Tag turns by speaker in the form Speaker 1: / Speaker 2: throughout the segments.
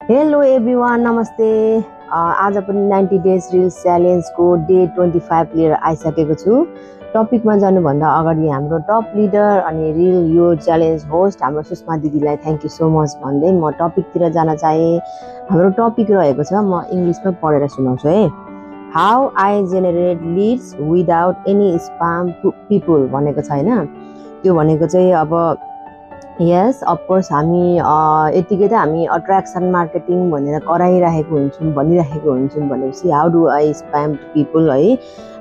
Speaker 1: Hello everyone, नमस्ते। आज पनि 90 डेज रिल्स च्यालेन्जको डे 25 लिएर आइसकेको छु। टपिकमा जानुभन्दा अगाडि हाम्रो टप लिडर अनि रिल यो च्यालेन्ज होस्ट हाम्रो सुषमा दिदीलाई थ्याङ्क यू सो मच भन्दै म टपिकतिर जान चाहे। हाम्रो टपिक रहेको छ, म इङ्ग्लिसमा पढेर सुनाउँछु है। How I generate leads without any spam people भनेको छ होइन। त्यो भनेको चाहिँ अब यस अफकोर्स हामी यतिकै त हामी अट्र्याक्सन मार्केटिङ भनेर भनिरहेको हुन्छौँ भनेपछि how do I spam people है।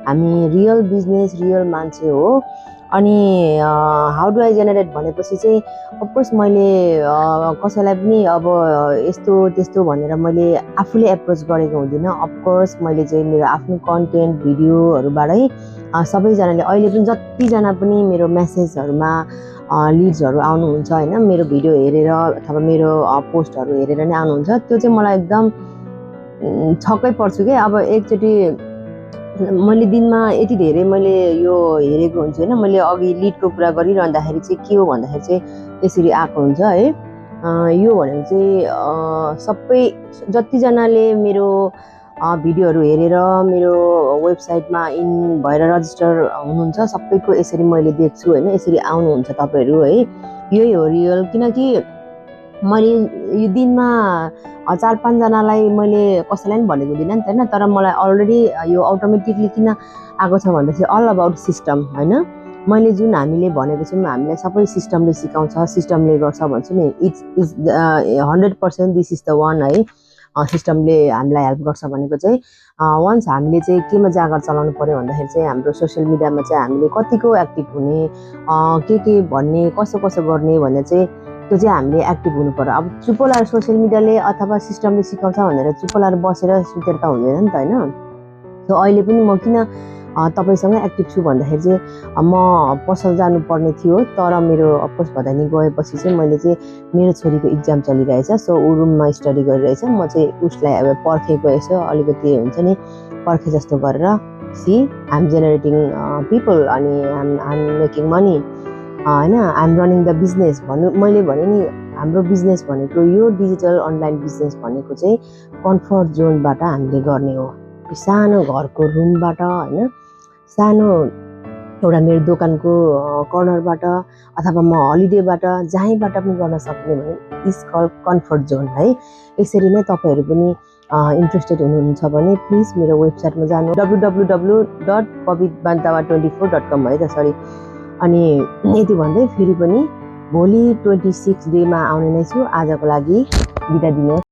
Speaker 1: हामी रियल बिजनेस रियल मान्छे हो। अनि हाउ डु आई जेनेरेट भनेपछि चाहिँ अफकोर्स मैले कसैलाई पनि अब यस्तो त्यस्तो भनेर मैले आफूले एप्रोच गरेको हुँदिनँ। अफकोर्स मैले चाहिँ मेरो आफ्नो कन्टेन्ट भिडियोहरूबाटै सबैजनाले अहिले पनि जतिजना पनि मेरो मेसेजहरूमा लिड्सहरू आउनुहुन्छ होइन, मेरो भिडियो हेरेर अथवा मेरो पोस्टहरू हेरेर नै आउनुहुन्छ। त्यो चाहिँ मलाई एकदम छक्कै पर्छु कि अब एकचोटि मैले दिनमा यति धेरै मैले यो हेरेको हुन्छु होइन। मैले अघि लिडको कुरा गरिरहँदाखेरि चाहिँ के हो भन्दाखेरि चाहिँ यसरी आएको हुन्छ है। यो भनेको चाहिँ सबै जतिजनाले मेरो भिडियोहरू हेरेर मेरो वेबसाइटमा इन भएर रजिस्टर हुनुहुन्छ सबैको यसरी मैले देख्छु होइन। यसरी आउनुहुन्छ तपाईँहरू है। यही हो रियल, किनकि मैले यो दिनमा 4-5 जनालाई मैले कसैलाई पनि भनेको हुँदिनँ नि त होइन। तर मलाई अलरेडी यो अटोमेटिकली किन आएको छ भन्दा चाहिँ अल अबाउट सिस्टम होइन। मैले जुन हामीले भनेको छौँ हामीलाई सबै सिस्टमले सिकाउँछ, सिस्टमले गर्छ भन्छु नि। It's is 100% this is the one है। सिस्टमले हामीलाई हेल्प गर्छ भनेको चाहिँ वन्स हामीले चाहिँ केमा जागर चलाउनु पर्यो भन्दाखेरि चाहिँ हाम्रो सोसियल मिडियामा चाहिँ हामीले कतिको एक्टिभ हुने, के भन्ने, कसो गर्ने भन्ने चाहिँ त्यो चाहिँ हामीले एक्टिभ हुनु पर्यो। अब चुप लाएर सोसियल मिडियाले अथवा सिस्टमले सिकाउँछ भनेर चुप लाएर बसेर सुतेर त हुँदैन नि त होइन। सो अहिले पनि म किन तपाईँसँग एक्टिभ छु भन्दाखेरि चाहिँ म पसल जानुपर्ने थियो, तर मेरो अफकोर्स भदानी गएपछि चाहिँ मैले चाहिँ मेरो छोरीको इक्जाम चलिरहेछ। सो ऊ रुममा स्टडी गरिरहेछ, म चाहिँ उसलाई अब पर्खेको यसो अलिकति हुन्छ नि पर्खे जस्तो गरेर see I am generating people अनि आइम मेकिङ मनी होइन। आइम रनिङ द बिजनेस मैले भने नि हाम्रो बिजनेस भनेको यो डिजिटल अनलाइन बिजनेस भनेको चाहिँ कम्फर्ट जोनबाट हामीले गर्ने हो। सानो घरको रुमबाट होइन, सानो एउटा मेरो दोकानको कर्नरबाट अथवा म हलिडेबाट जहीँबाट पनि गर्न सक्ने भने इज कल कम्फर्ट जोन है। यसरी नै तपाईँहरू पनि इन्ट्रेस्टेड हुनुहुन्छ भने प्लिज मेरो वेबसाइटमा जानु www.pavitbantawa24.com है त सरी। अनि यति भन्दै फेरि पनि भोलि 26 डेमा आउने नै छु। आजको लागि बिदा दिनुहोस्।